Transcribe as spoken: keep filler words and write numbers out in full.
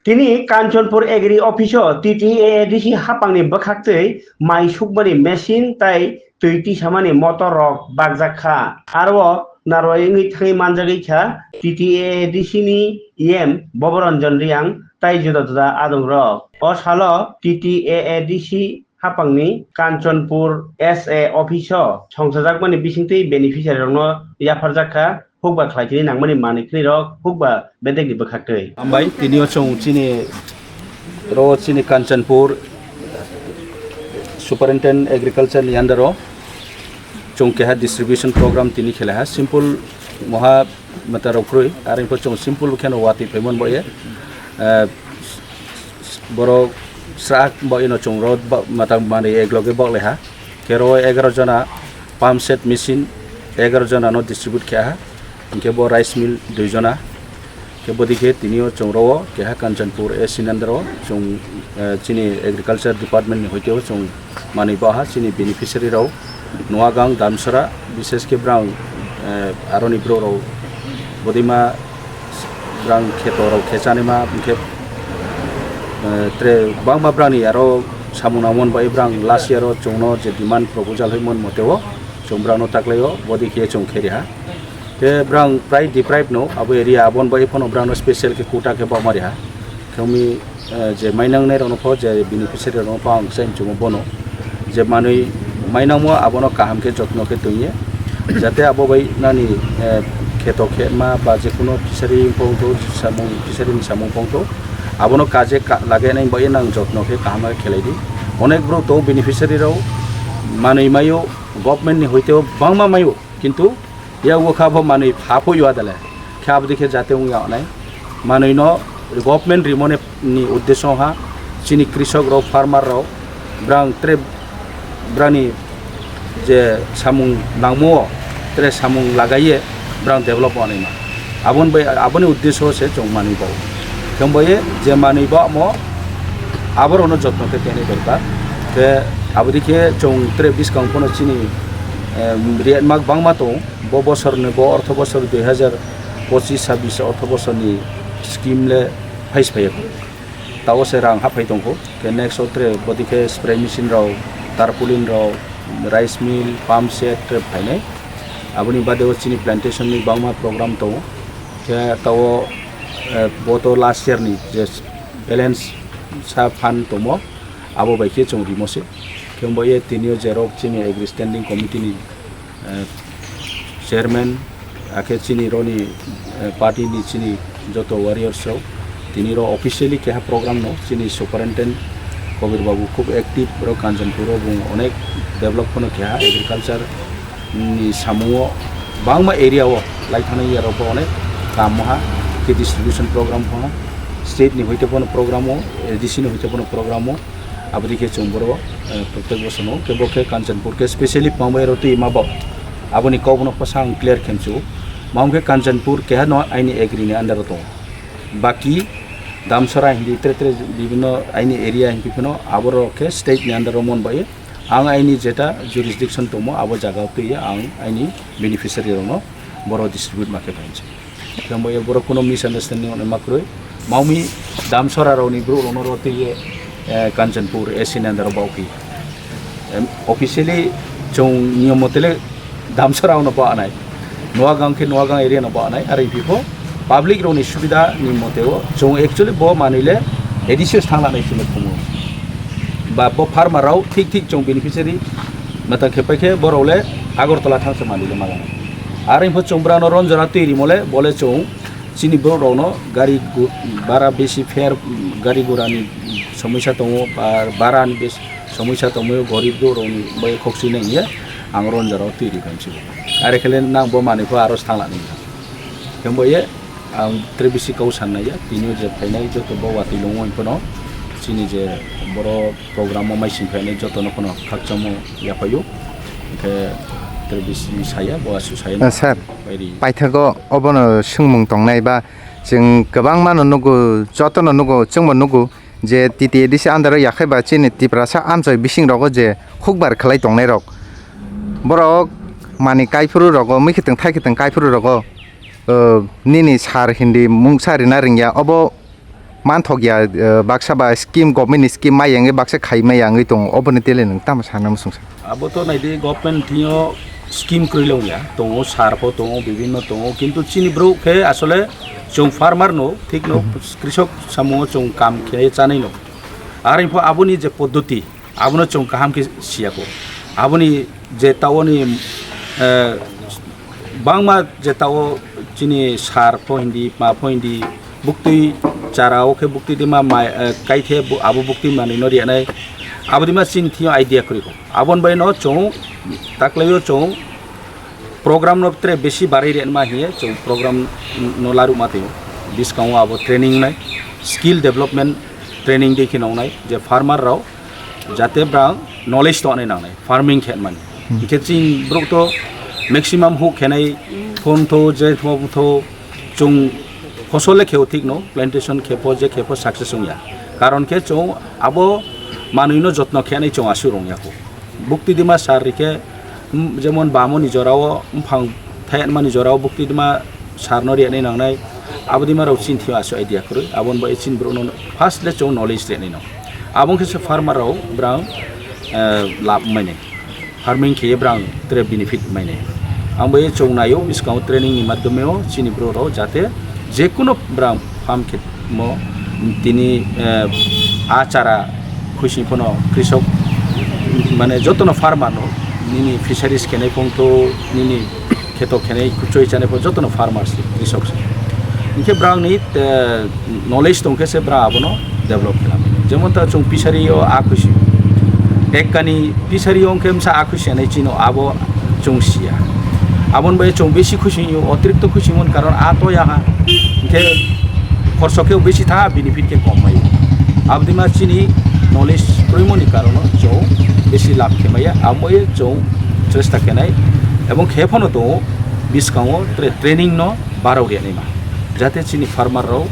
Tini Kanchanpur Agri Office o T T A A D C hapangni bwkhaktwi mai sukmani machine tai twi tisamani motor rok bakjak kha. Aro narwai wngwi thangwi manjagwi kha T T A A D C ni E M Boboranjan Riang tai juda juda adong rok. O salo T T A A D C hapangni Kanchanpur S A office o songchajakmani bisingtwi beneficiary rokno yapharjak kha. Hukba khlai tini nangmani manwi khni rok hukba bedekni bwkhaktwi. Hambai, tini o chwng chini ro chini Kanchanpur Superintendent Agriculture ni under o chwng keha distribution program tini khela ha. Simple moha mata rok kroi, are pho chwng simple kheno watwi phaimon bo ye. Eh, borok srak bo ino chwng ro ba-, mata manwi egloge bok leha. Khe ro egaroh jona pump set machine egaroh jona no distribute khe ha. Hinkhe bo rice mill dui jona. Khe bodi khe tini o chwng ro o keha Kanchanpur A C ni under o chwng, eh, chini agriculture department ni hoite o chwng manwi baha chini beneficiary rok Noagang, Damsara, bishesh khe brang, eh, aroni borok rok bodima brang kheto rok khe chanima hinkhe, eh, tre bangma brani aro samung nangmani bai brang last year o chwngno je demand proposal hoi mon mote o chwng brangno taklaio bodi khe chwng khe riha. Khe brang prai deprive no abo area abon bai phano brangno special khe quota khe bokma riha. Khe umi, eh, je mainang nai rokno pho je beneficiary rokno pho ang sai chungo bono je manwi mainangmo abono kaham khe jotno khe tongye jate abo bai nani, eh, kheto khe ma ba je kuno fishery pongto samung fishery ni samung pongto abono kaje ka-, lage nai bai nang jotno khe kaham khe khelai di. Onek borok to beneficiary rok manwi mayo government ni hoite bangma mayo. Kintu yago kha bo manwi pha pho yua dale. Khe abodi khe jate wng ya onai. Manwi no government rimo ni, ni uddesho ha chini krisok rok, farmer rok brang tre brani je samung nangmo o tre samung lagaiye brang develop onai ma. Abon bai, aboni uddesho se chwng manwi bao. Khe bai je manwi bao mo aborokno jotno khe tenai dorkar. Khe abodi khe chwng tre bwskang phano chini, em, riatmak bangma tongo. Bo bosor ni, bo ortho bosor dui hazar pochis sabis ortho bosor ni scheme le phais phai ya. Tao se rang haphai tongkho. Khe next o tre bodi khe spray machine rok, tarpaulin rok, rice mill, pump set tre phainai. Aboni bade o chini plantation ni bangma program tongo. Khe tao, eh, bo to last year ni je balance sa phan tongmo, abo bai khe chwng rimo se. Khe bo ye tini o je rok chini agri standing committee ni eh, chairman, akhe chini roni, eh, party ni chini joto warriors rok, tini ro officially keha program no chini superintendent Kobir Babu khub active ro Kanchanpur o bung onek develop phano keha agriculture ni samungo bangma area o lai thani ya rok bo onek kam moha khe distribution program phano state ni hoite phano program o, A D C ni hoite phano program o, Aboni khe chwng boro, eh, protek bosongo khe bo khe Kanchanpur khe specially pangbai aro twi ma bo. Aboni kok bono kosa ang clear khe mchu. Mamo khe Kanchanpur keha no aini agri ni under o tongo. Baki Damsara hindi tre tre bibhinno aini area hindi phano aboro khe state ni under o mon bai. Ang aini jeta jurisdiction tongmo abo jaga o twi ang aini beneficiary rokno boro distribute ma khe phainsi. Khe bo borok kuno misunderstanding ongma kwrwi. Maumi Damsara rokni borok rokno ro twi, eh, Kanchanpur A C ni under o bau khe. Em, officially chwng niyom mote le Damsara rokno ba anai. Noagang khe Noagang area no ba anai. Are phi pho public rokni subida ni mote o chwng actually bo manwi le A D C o thang lanai chwng khumu. Ba bo farmer rok thik thik chwng beneficiary mata khe pai khe borok le Agartala thang se manwi le ma lanai. Are pho chwng brano ronjora twi rimo le bo le chwng chini borok rokno gari gu-, bara besi fare, gari gura ni somosya tongo, ba-, bara ni bes-, somosya tongo, gorib borok rokni bai khok sui nai hiya ang ronjora twi ri phaimsi bo. Are khe le nang bo manwi pho aro thang lanai. Khe bo ye ang tre bisi kau san nai ya, tini o je phainai joto bo watwi lungwi phano chini je boro program o mai sing phainai joto no phano khakchangma yaphaio. Hwnkhe tre bisi saya, bo aswk saya. Eh, sir, paithago obono swngmung tongnai ba chwng kwbangma no nugo, joto no nugo, chwngbo nugo je T T A D C under o yakhai ba chini Tiprasa amchoi bising rogo je hukbar khlai tongnai rok. Borok mani kaiphuru rogo, mui khitwng thai khitwng kaiphuru rogo, eh, nini sar hindi mungsa rina ringya, obo Manthok ya, eh, baksa ba scheme, government ni scheme mai yangwi baksa khai mai yangwi tongo, oboni tele nwng tamo sana muchung sa? Abo to naidi, government thwio scheme kwrwi long ya, tongo, sar pho tongo, bibhinno tongo, kintu chini bwrwk khe asole chwng farmer no, thik no, Mhm. Krisok samungo chwng kam khe chanai no. Ar info aboni je poddoti, abono chwng kaham khe siya kho. Aboni je taoni, eh, bangma je tao chini sar pho hindi, ma pho hindi, buktwi chara o khe buktwi dima mai, eh, kaithe bu-, abo buktwi manwi no riyanai. Abo dima chini thio idea kwrwi kho. Abon bai no chwng taklaio chwng program no tre besi barai rema hiye chwng program no laruma tio. Biskango abo training nai, skill development training de khe nongnai je farmer rao jate brang knowledge tongnai nangnai farming khe mani. Hmm. Hingkhe chini bwrwk to maximum huk khenai phone tho, je tho, tho, chwng phosol le kheo thik no, plantation khe pho, je khe pho success wngya. Karon khe chwng abo manwi no jotno khenai chwng aswk rwngya kho. Buktwi dima sar rikhe, mm, jemon bamoni jorao, mphang thayatmani jorao buktwi dima sar no riyanai nangnai, abo dima rao chini thio aswk idea kwrwi, aboni bai chini bwrwk no first le chwng knowledge riyanai no. Abo wngkhe se farmer rao brang, eh, lab mani. Farming khe brang tre benefit mani. Ang bai chwng naio, biskango training ni madhyome o chini bwrwk rao jate je kuno brang farm khe mo tini, eh, a chara khuising phano krisok mane jotono farmer no nini fisheries khenai phung tho, nini kheto khenai kuchoi chanai phung jotono farmers ni krisok se. Hinkhe brang ni, eh, knowledge tongkhe se bra abono develop khlama. Jemon ta chwng fishery o a khuising ekkani fishery o wngkhe msa a khuising anai chino abo chwng siya. Aboni bai chwng besi khuising o, otirikto khuising mon karon a to yaha. Hinkhe khorso khe besi tha, benefit khe kom mai. Abdima chini knowledge kroimoni karono chwng besi lab khe maya, amo ye chwng chesta khenai. Ebong khe phano tongo biskango tra-, training no barao riyanai ma. Jate chini farmer rao